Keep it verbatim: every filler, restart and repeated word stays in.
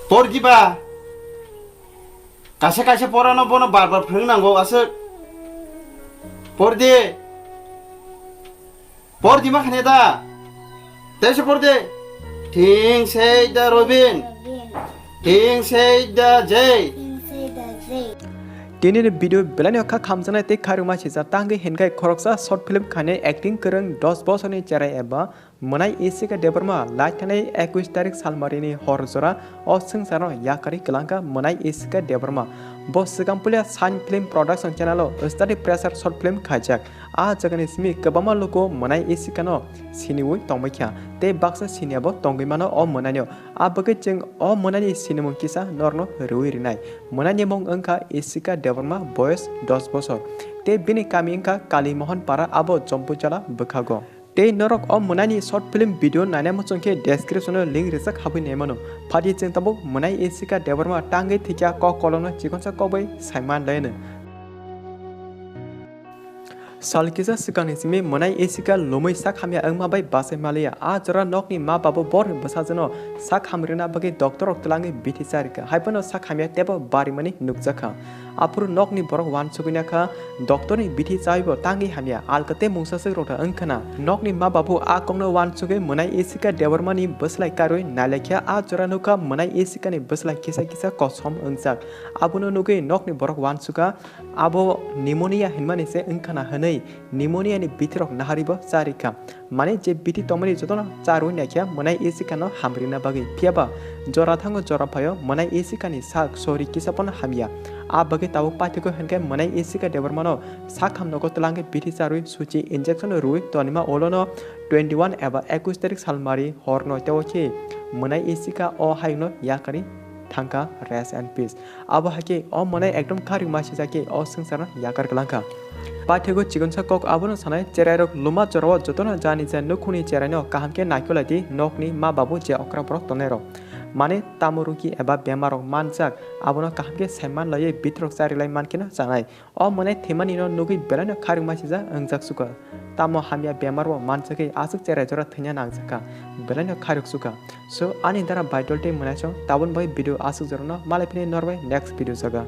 Por di ba. Kaisa kaisa porano bono bar bar phwrwng nango aswk. Por di. Por di ma khane da. Tei se por di. Thing sei da Robin. Thing sei da Jay. Tini ni video belai no kha khamjaknai tei khairokma sijak tangwi hinkhai khoroksa short film khainai acting kwrwng dos bosorni cherai eba Mwnai Isika Debbarma lai thanai ekush tarik salmarini hor jora o swngcharno yakarwi kwlangkha Mwnai Isika Debbarma. Bo swkang puila Shine Film Production channel o study pressure short film khaijak. A jagani simi kwbangma luku Mwnai Isika no siniwi tongbaikha tei baksa siniya bo tongwi mano o mwnaino. A bagwi chwng o mwnaini sinimung kisa norno rwui rinai. Mwnaini mung wngkha Isika Debbarma, boyos dos bosor tei bini kami wngkha Kali Mohan Para, abo Jampuijala bwkhago. Tei norok o mwnaini short film video naina muchung khe description o link rijak habwi naimano. Phadi chwng tabuk Mwnai Isika Debbarma tangwi thikya kok kolokno chikonsa kokbai saiman laino. Sal kisa swkangni simi Mwnai Isika lumui sak hamya wngma bai bachai maliya. A jora nokni ma babu borni bwsajwno sak hamrina bagwi doctor rok twlangwi bithi charikha. Haiphano sak hamya teibo barimani nukjakha. Aphuru nokni borok wansugwi nakha, doctor ni bithi chaibo tangwi hamya, alka tei mungsa swk rok da wngkhana. Nokni ma babu a kokno wansugwi Mwnai Isika Debbarmani bwslai karwi nailaikha. A jora nukha Mwnai Isikani bwslai kisa kisa kosom wngjak. Abono nugwi nokni borok wansukha, abo pneumonia hinmani se wngkhana hwnwi pneumonia ni bithi rok naharibo charikha. Mane je bithi tongmani jotono charwi naikhe Mwnai Isika no hamrina bagwi. Phiyaba jora thango jora phaio Mwnai Isika ni sak sori kisa pono hamya. A bagwi tabuk paithakgo hinkhe Mwnai Isika Debbarma no sak hamnogo twlangwi bithi charwi suchi injection rwi tonima ulono twenty one eba ekush tarik salmari horno teibo khe Mwnai Isika o hayungno yakarwi thangkha, rest and peace. Abo hai khe o mwnai ekdom kharwi ma sijak khe o swngcharno yakar kwlangkha. Paithakgo chikonsa kok abono sanai, cherairok luma jorao jotono jani je nukhungni cheraino kaham khe naikolai di, nokni ma babu je okra borok tongnairok. Mane tamo rugi eba bemarrok manjak, abono kaham khe saiman laiwi bithi rok charilai mankheno chanai. O mwnai thwimanino nugwi belaino kharwi ma sijak wngjak sukha. Tamo hamya bemarbo manjagwi aswk cherai jora thwina nangjakha, belaino kharwi sukha. So, ani dara Baidol tei mwnaisong tabun bai video aswk jorano malai phini norbai next video jaga.